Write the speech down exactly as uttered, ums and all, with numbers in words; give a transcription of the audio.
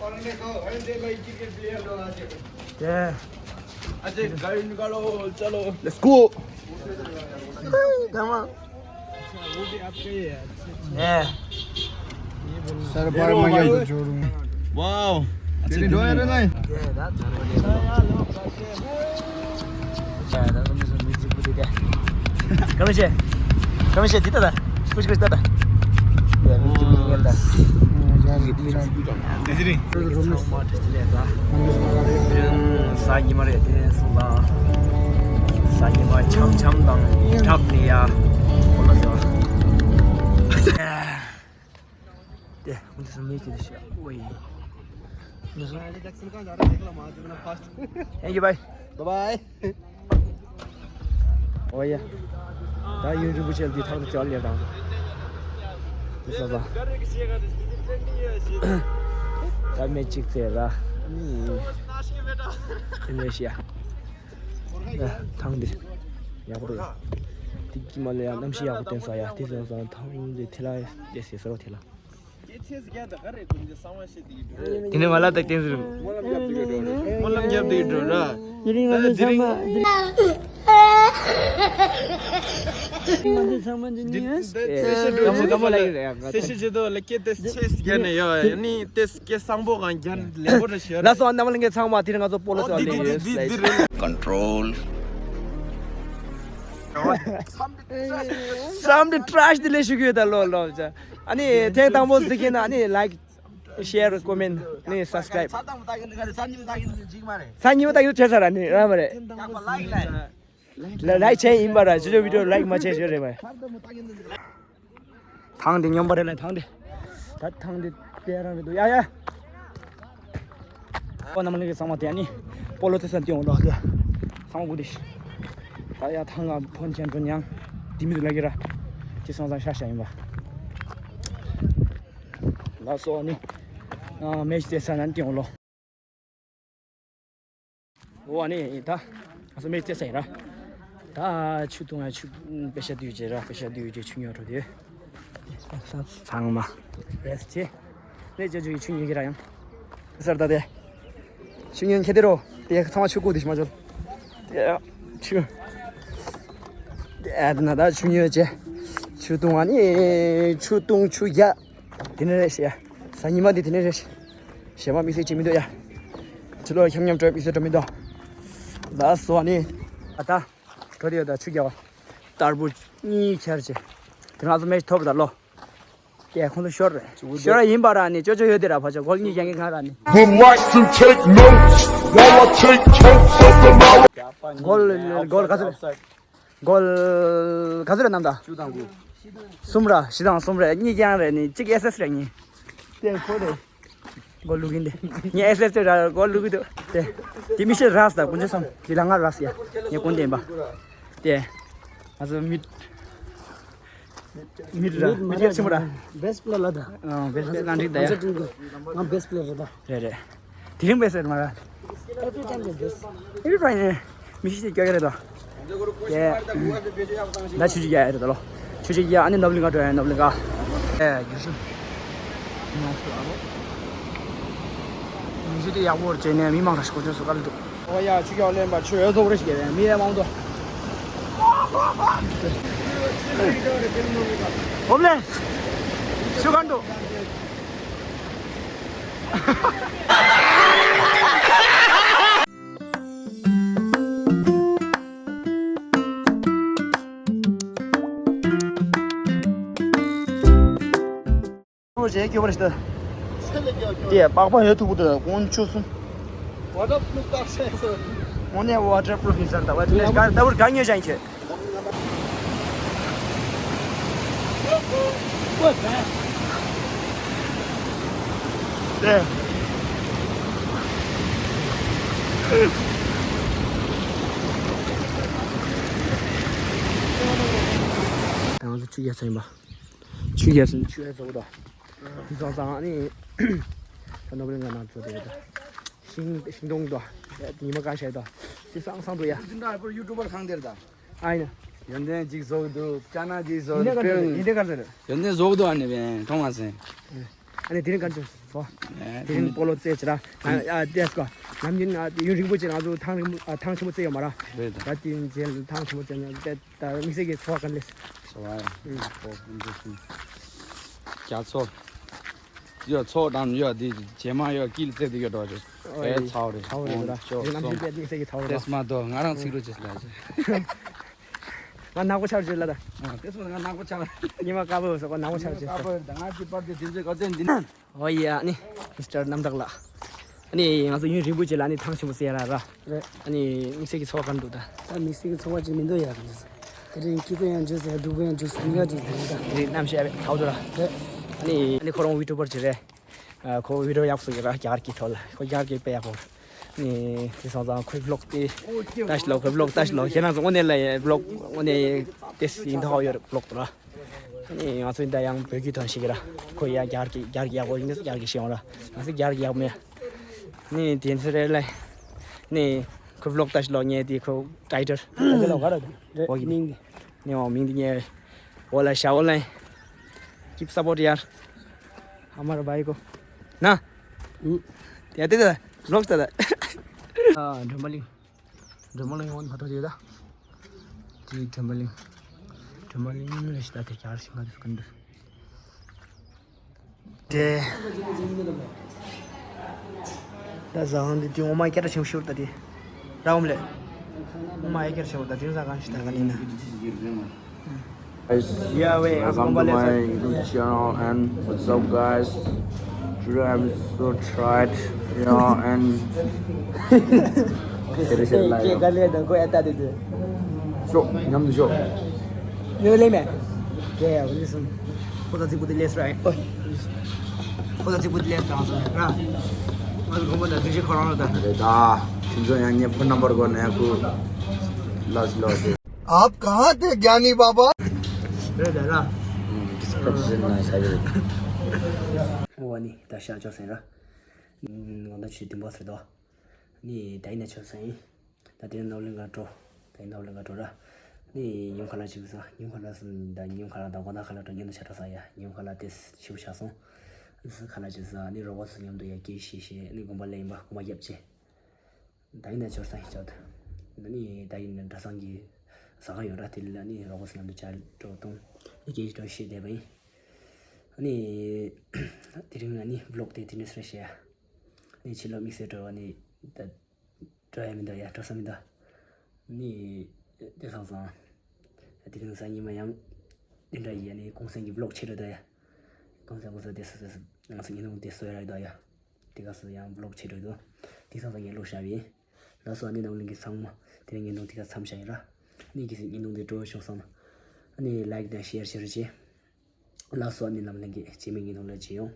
पकड़ने का है, दे भाई, टिकट ले लो आगे। क्या? अच्छा, गाड़ी निकालो, चलो। Let's go. Come on. वो भी आपका ही है। Yeah. सर, बार मैं ये जोड़ूं। Wow. तेरी दो है ना? Yeah, that's Come here. Come here, sit there. Push, push, sit there. Yeah, music, music, music. ས་ཉི་མ་རེད་དེ་སོང་ལ། ས་ཉི་མ་འཁྱམ་འཁྱམ་དང་འཁྲབ་ནས་ཡ། འོ་ལ་ཟེར་བ། དེ་ཁོང་ཚོ་མི་དེ་ཤ་ཨོ་ཡིན། Thank you, bye. Bye bye. ཨོ་ཡ། ད་ཡུན་རིང་པོ་བྱས་འདི་ཐང་དུ་ཅོལ་ལེ་དང་། འདི་ས་ས། ད་མེ་གཅིག་ཚེ་ར། ཨི་ལེ་ཤི་ཡ། ད་ཐང་འདི། ཡག་པོ་རེད། འདི་ཀྱི་མ་ལ་ཡ་གནམ་གཤིས་ཡག་པོ་བསྟན་ས་ཡ། འདི་ས་ས་ཐང་འདི་ཐེ་ལ་ཡ་ཟེར་ས་རོ་ཐེ་ལ། དེ་ནས་མ་ལ་དག་ཏེང་སི་རུ། སྨོན་ལམ་རྒྱབ་དུས་འགྲོ་ར། དེ་རིང་ང་ཚོ་ཚང་མ། ང་ཚོ་ཚང་མ་འདི་ནི་ཡོད། སེ་ཤི་འགྲོ་ཚེ་ལ་སེ་ཤི་ཇེ་དོ་ལ་སྐད་དེ་ཆེས་རྒྱ་ནས་ཡོད་ཡ་ནི་དེ་སྐད་བཟང་པོ་གང་རྒྱ་ལས་པོ་ར་ཤི་ལ་སོ་ཨ་ན་མ་ལ་ངའི་ཚང་མ་དེ་རིང་ང་ཚོ་སྤོ་ལོ་ཟེར་བ་ལས་ཡོད། Control. Somebody trash དེ་ལས་ཞུ་གི་ཡོད་ད་ལོ་ལོ། ཨ་ནི་ཐེངས་དང་པོ་གཟིགས་ཡིན་ན་ཨ་ནི་like, share, comment ནི་subscribe. ཚ་ཉི་མ་ད་གིན་ཚ་ཉི་མ་ད་གིན་ཅིག་མ་རེད། ཚ་ཉི་མ་ད་གིན་བྱས་ཚར་ར་ནི་ར་མ་རེད། ལ་like བྱས་ཡིན་པ་ར་ཇོ་ཇོ་video like མ་བྱས་ཞོར་རེད་མ། ཐང་འདི་སྙོམས་པ་རེད་ལ་ཐང་འདི། ད་ཐང་འདི་དཔེ་རང་རེད་འདུག་ཡ་ཡ། ཨོ་ན་མ་ལ་གི་ཚང་མ་དེ་ནི་སྤོ་ལོ་ཚེ་སན་ཏེ་འོང་ལོ་དེ་ཚང་མ་གུ་དེ་ཤི། ད་ཡ་ཐང་ང་ཕོན་ཆེན་དོན་ཡང་དེ་མི་དུ་ལ་གི་ར་དེ་སོང་ཙང་ཤ་ཤ་ཡིན་པ། ལ་སོ་ནི་མེ་ཤི་ཚེ་སན་ཏེ་འོང་ལོ། འོ་ཨ་ནི་ད་ང་ཚོ་མེ་ཤི་ཚེ་སན་ར། ད་ཆུ་བཏུང་ཡ་ཆུ་པེ་ཤ་དུས་རྗེས་ར་པེ་ཤ་དུས་རྗེས་ཆུ་ཉོ་འགྲོ་དེ། ཚང་མ་རེས་ཆེ། ནས་ཅོ་ཅོ་ཡི་ཆུ་ཉོ་གི་ར་ཡང་། སར་ད་དེ། ཆུ་ཉོ་ཁྱེད་དེ་རོ། དེ་ཚང་མ་ཆུ་ཀུ་དེ་ཤི་མ་ཅོལ། དེ་ཆུ། དེ་ཨ་ན་ད་ཆུ་ཉོ་ཅེ། ཆུ་བཏུང་ཨ་ནི་ཆུ་བཏུང་ཆུ་རྒྱག་དེ་ནས་རེད་ཤི་ཡ། ས་ཉི་མ་འདི་དེ་ནས་རེད་ཤི། ཞེ་མ་དམིགས་བསལ་ཅི་མི་འདུག་ཡ། ཕྱི་ལོགས་འཁྱམ་འཁྱམ་བྲོས་དམིགས་བསལ་འགྲོ་མི་འདུག་ལ་སོ་ནི། ཨ་ད། འགྲོ་དེ་ཡོད་ད་ཆུ་རྒྱག་པ། ཏར་བུ་གཉིས་ཁྱེར་ཅེ། དེ་ང་ཚོ་མེ་ཐོབ་ད་ལོ། དེ་ཁོང་ཚོ་ཤོར་རེད། ཤོར་ཡིན་པ་ར་ནི་ཅོ་ཅོ་ཡོད་དེ་ར་ཕ་ཅོ་གོལ་གཉིས་རྒྱག་མཁན་གང་ར་ནི། Would like to take notes while I take totes of the knowledge. གོལ་གོལ་ག་ཚོད། གོལ་ག་ཚོད་རེད་ནམ་ད། བཅུ་དང་དགུ། གསུམ་ར་བཞི་དང་གསུམ་རེད་གཉིས་ཀྱང་རེད་ནི་གཅིག་ཨེས་ཨེས་རེད་གཉིས། དེ་ཁོ་རེད། གོལ་ལུག་ཡིན་དེ། ངས་ཨེས་ཨེས་དེ་ར་གོལ་ལུག་གི་འདུག་དེ། དེ་མི་ཤེས་རག་ས་དགུན་ཆ་སོང་དེ་ལ་ང་རག་ས་ཡ། ངས་ཀུན་བསྟན་པ། དེ། ང་ཚོ་མི། མི་ར་མི་རྒྱག་ཆེན་པོ་ར། Best player ལ་ད། ཨང་best player གང་འགྲིག་ད་ཡ། ང་best player རེད་ད། རེད་རེད། དེ་རིང་བས་ཟེར་མ་ར། Every time the best. Every time ནས་མི་ཤི་ཅིག་སྐྱོ་གི་རེད་དོ། ཡེ། ད་ཆུ་ཅིག་རྒྱག་ཡ་རེད་དོ་ལོ། ཆུ་ཅིག་རྒྱག་ཨ་ནི་ནོབ་ལིང་ག་འགྲོ་ཡ་ནོབ་ལིང་ག། ཨེ་རྒྱུ་ཤུ། ཉོ་ཤུ་ཨ་རོ། ཉོ་ཤུ་དེ་ཡག་པོ་རེད་ནས་མི་མང་ར་ཤི་ཁོ་ཚོ་སུ་ག་ལ་འདུག་ཨོ་ཡ་ཆུ་རྒྱག་ལེན་པ་ཆུ་ཡོད་ཚོ་རེ་ཞིག་ཡོད་མི་ཡ་མང་དོ། ཧོབ་ལེ། ཆུ་ག་འགྲོ། རོ་རྗེས་སྐྱོ་བར་ཞིག་ད། དེ་པགས་པ་ཡོད་ཐུག་པོ་དུ་དཀོན་མཆོག་གསུམ། Waterproof བཏགས་ཤེས་སོ། དངོས་གནས་waterproof ཡིན་ས་རེད་ད་བ་དེ་ནས་ག་ལྟ་བུར་ག་ཉོས་ཅང་ཁྱོད། དེ། ད་ང་ཚོ་ཆུ་རྒྱག་ས་ཡིན་པ། ཆུ་རྒྱག་ས་ཆུ་ཡ་ཚོགས་དང་། དེ་སོང་ཙང་ཨ་ནི། ད་ནོར་བུ་ལ་ང་ན་ཚོ་དེ་རེད་ད། ཤིང་ཤིང་སྡོང་དང་། ཉི་མ་དཀར་ཤ་དང་། སི་སང་སང་དུ་ཡ། ཡུ་ཊུབ་པར་ཁང་དེར་ད། ཨ་ཡིན། ཡོན་ཏན་ཅིག་བཟོ་གི་འདུག་ཅ་ན་ཅིག་བཟོ་ཡིན་གི་འདུག་ཡིན་གི་འདུག་ཡོན་ཏན་བཟོ་གི་འདུག་ཨ་ནི་བན་མཐོང་མ་སོང་། ཨ་ནི་དེ་རིང་ག་འདྲ་སོང་། དེ་རིང་སྤོ་ལོ་རྩེད་བྱེད་ར། ཨ་ཨ་དེ་སྐོ། ནམ་རྒྱུན་ཨ་ཡུན་རིང་པོ་ཅིག་ང་ཚོ་ཐང་རིང་པོ་ཨ་ཐང་ཆེན་པོ་རྩེད་ཡོད་མ་ར། རེད་ད། ད་དེ་རྗེས་ཐང་ཆེན་པོ་རྩེད་ནས་དེ་ད་དམིགས་བསལ་གྱི་ཚོར་བ་ག་འདྲ་སླེབས་སོང་། ཚོར་བ་ཡ། ཨུ། ཨོ་འདི་ཤིང་། རྒྱ་མཚོ། ཡོད་མཚོ་དང་ཡོད་འདི་རྗེས་མ་ཡོད་དཀྱིལ་རྩེད་དུ་ཡོད་འགྲོ་རེད། ཨོ་ཨེ་ཡ། ཚའོ་རེད། ཚའོ་རེད་ད། ཨོ་ང་ཚོ་ཚོ་དམིགས་བསལ་གྱི་ཚའོ་རེད་ད། དེས་མ་གཏོགས་ང་རང་ཚིག་རུ་ཅེས་ལ་ཅེས། ང་ནག་པོ་ཆགས་བྱེད་ལ་ད། ཨ་དེ་སོང་ང་ནག་པོ་ཆགས། ཉི་མ་དཀར་པོ་སོགས་ནག་པོ་ཆགས་བྱེད་ཀ་སོ། པོ་ད་ང་ཅི་པར་དེ་དེ་ཚོའི་ག་ཚོད་འདི་ན། ཨོ་ཡ་ཨ་ནི་མི་སི་ཊར་རྣམ་དག་ལགས། ཨ་ནི་ང་ཚོ་ཡུན་རིང་པོ་ཅིག་ལ་ཨ་ནི་ཐང་ཆེན་པོ་རྩེད་ཡ་ར་ར། རེད། ཨ་ནི་དམིགས་བསལ་གྱི་ཚོར་བ་ག་འདུག་ད། ད་དམིགས་བསལ་གྱི་ཚོར་བ་ཅིག་མི་འདུག་ཡ་ག་འདུག་ཟེར། དེ་རིང་སྐྱིད་པོ་ཡང་འདུག་ཟེར་སྡུག་པོ་ཡང་འདུག་ཟེར་མི་ག་འདུག་ཟེར་ད། དེ་རིང་གནམ་གཤིས་ཨ་བས་ཚ་བོ་འདུག་ར། རེད། ཨ་ནི་ཨ་ནི་ཁོ་རང་ཝི་ཊུ་བར་ཅིག་རེད། ཨ་ཁོ་ཝི་ཌི་ཡོ་ཡག་པོ་བཟོ་གི་ར། རྒྱ་གར་གྱི་ཐོག་ལ་ཁོ་རྒྱ་གར་གྱི་དཔེ་ཡག་པོ། ནི་དེ་སོང་ཙང་ཁོའི་བི་ལོག་དེ་ལྟ་ཞིག་ལོ། ཁོའི་བི་ལོག་ལྟ་ཞིག་ལོ། ཁྱེད་རང་ཚོ་དངོས་གནས་ལ་བི་ལོག་དངོས་གནས་དེ་ཡིན་མདོག་ཡོད་རེད་བི་ལོག་ཏུ་ར། ནི་ང་ཚོ་ཡིན་ད་ཡང་བོད་བརྒྱུད་ཐོན་ཞིག་ར། ཁོ་ཡ་རྒྱ་གར་གྱི་རྒྱ་གར་གྱི་ཡག་པོ་ཡིན་ན་རྒྱ་གར་གྱི་ཤེས་ཡོང་ར། ང་ཚོ་རྒྱ་གར་གྱི་ཡག་མེད། ནི་དེ་ཚོ་རེད་ལ། ནི་ཁོའི་བི་ལོག་ལྟ་ཞིག་ལོ། ངས་དེ་ཁོ་ཊའི་ཊལ་ད་ལོ་ག་ར་རེད། འོ་ཡིན། མིང་། ནི་འོ་མིང་དེ་ངས་འོ་ལ་ཤ་འོ་ལ། Keep support ཡར། ཧ་མར་བྷའི་གོ། ན། ཡ་དེ་ད་ལོག་ད་ད། ཨ་སྒྲོལ་མ་གླིང་། སྒྲོལ་མ་གླིང་འོང་ཕ་ཐོག་དེ་ད། དེ་སྒྲོལ་མ་གླིང་། སྒྲོལ་མ་གླིང་ལ་ཤི་ད་དེ་གར་ཤི་མ་དུ་ཀུན་དུ། དེ། ད་ཟ་ཁང་འདི་དེ་འོ་མ་སྐད་གྲགས་ཆེན་པོ་ཤོར་ད་དེ། ར་འོམ་ལེ། འོ་མ་སྐད་གྲགས་ཆེན་པོ་ད་དེ་ཟ་ཁང་ཞིག་ད་ག་ནི་ན། Guys, yeah, wait, welcome to my YouTube channel and what's up, guys? Today I'm so tired, you know, and it is like so ཉམས་འདུག་ཤོག་ཡོད་ལེ་མེ། ཁོ་ད་ཚིག་པོ་དེ་ལས་ར། ཨོ། ཁོ་ད་ཚིག་པོ་དེ་ལས་ར། ང་ཚོ་གོམ་པ་ད་ཚིག་ཤེས་ཁོ་རང་ལ་ད། རེད་ད། ཁྱིམ་ཚང་ཡང་ངས་ཕོན་ནམ་བར་གོ་ནས་ཁུ། ལགས་ལགས་ཏེ། आप कहाँ थे ज्ञानी बाबा? རེད་ད་ར། ཨོ་ནི་ད་ཤ་ཅོ་སེན་ར། ང་ད་ཆུ་དུམ་པ་ཟེར་དོ། ནི་ད་ཡིན་ན་ཆོ་སེན། ད་དེ་ནོར་གླིང་ག་འགྲོ། ད་ཡིན་ནོར་གླིང་ག་འགྲོ་ར། ནི་ཉིན་ཁ་ལ་ཅིག་ས་ཉིན་ཁ་ལ་སུ་ད་ཉིན་ཁ་ལ་ད་དགོང་དག་ཁ་ལ་འགྲོ་ཉིན་ད་ཆ་འགྲོ་ས་ཡ། ཉིན་ཁ་ལ་དེ་ཤིའུ་ཆ་སོང་། སུ་ཁ་ལ་ཅིག་ས་ནི་རོགས་པ་སུ་མཉམ་དུ་ཡ་སྐད་བཤད་བཤད་ནི་དགོན་པ་ལ་ཡིན་པ་དགོན་པ་རྒྱབ་ཅེ། ད་ཡིན་ན་ཆོར་ས་ཡིན་ཆོག་ད་ནི་ད་ཡིན་ན་གྲྭ་ཚང་གི་ཟ་ཁང་ཡོད་ར། དེ་ལ་ནི་རོགས་པ་སུ་མཉམ་དུ་ཆ་འགྲོ་གཏོང་ནི་སྐད་འགྲོ་བཤད་བསྡད་པ་ཡིན། ནི་དེ་རིང་ལ་ནི་བི་ལོག་དེ་དེ་ནས་སུ་རེ་བཤད་ཡ། ནི་ཕྱི་ལོགས་དམིགས་བསལ་འགྲོ་བ་ནི་ད། སྤྲོ་ཡ་མི་འདུག་ཡ། སྤྲོ་ས་མི་འདུག་ནི། དེ་སང་སང་། དེ་རིང་སང་ཉི་མ་ཡང་། དེ་འདྲ་ཡི་ནི་གུང་སེང་གི་བི་ལོག་ཆེ་རུ་འདུག་ཡ། གུང་སེང་གུང་སེང་དེ་སུ་སུ་སུ་ང་སུ་ཉིན་ནུང་དེ་སོ་ཡ་ར་འདུག་ཡ། དེ་ག་སུ་ཡང་བི་ལོག་ཆེ་རུ་འདུག་དེ་སང་སང་ངས་བློ་བྱ་བའི། ལ་སོ་ནི་ནང་ལིང་གི་ཚང་མ། དེ་རིང་ཉིན་ནུང་དེ་ག་མཚམས་བཞག་ཡིན་ར། ནི་གི་སི་ཉིན་ནུང་དེ་སྤྲོ་བྱུང་སོང་ན། ནི་ལའིཀ་དང་ཤེར་ཤེར་བྱེད། ལ་སོ་ནི་ནང་ལིང་གི་སྐྱེ་མི་ཉིན་ནུང་ལ་བྱེད་ཡོང་།